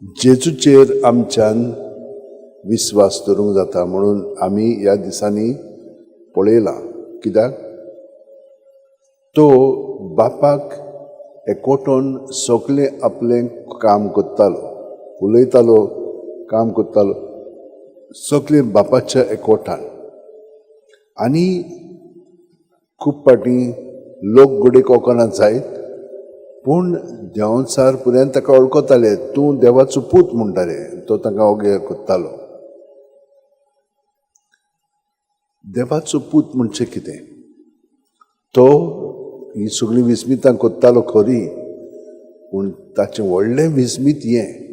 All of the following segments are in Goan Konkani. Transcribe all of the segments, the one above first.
जेजूचेर आमच्यान विस्वास दवरूंक जाता म्हणून आमी ह्या दिसांनी पळयलां. कित्याक तो बापाक एकवटून सगळें आपलें काम करतालो, उलयतालो, काम करतालो, सगळें बापाच्या एकवटान. आनी खूब फावटी लोक घडये वळखना जायत, पूण देंवचार पर्यंत ताका वळखताले. तूं देवाचो पूत म्हणटाले. तो तांकां ओगे करतालो. देवाचो पूत म्हणजे कितें? तो ही सगळीं विस्मितां करतालो खरी, पूण ताचें व्हडलें विस्मीत हें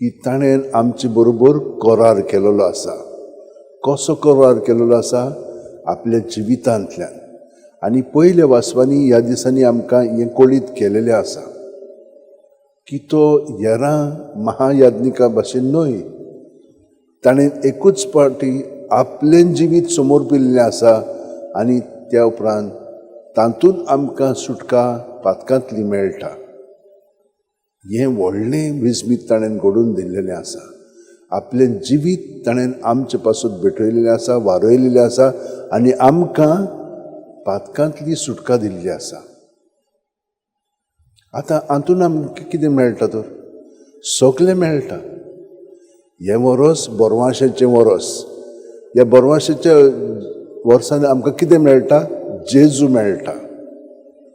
की ताणें आमचे बरोबर करार केलेलो आसा. कसो करार केलेलो आसा? आपल्या जिवितांतल्यान. आनी पयल्या वासवांनी ह्या दिसांनी आमकां हें कळीत केलेलें आसा की तो हेरां महायाज्ञिका भाशेन न्हय. ताणें एकूच फावटी आपलें जिवीत समर्पिल्लें आसा आनी त्या उपरांत तातूंत आमकां सुटका पातकांतली मेळटा. हें व्हडलें विस्मीत ताणें घडोवन दिल्लेलें आसा. आपलें जिवीत ताणें आमचे पासून भेटयलेलें आसा, वारयलेलें आसा आनी आमकां पातकांतली सुटका दिल्ली आसा. आतां हातून आमकां कितें मेळटा तर? सगळें मेळटा. हें वरोस बोरवांशाचें वरोस. ह्या बोरवांशाच्या वर्सान आमकां कितें मेळटा? जेजू मेळटा.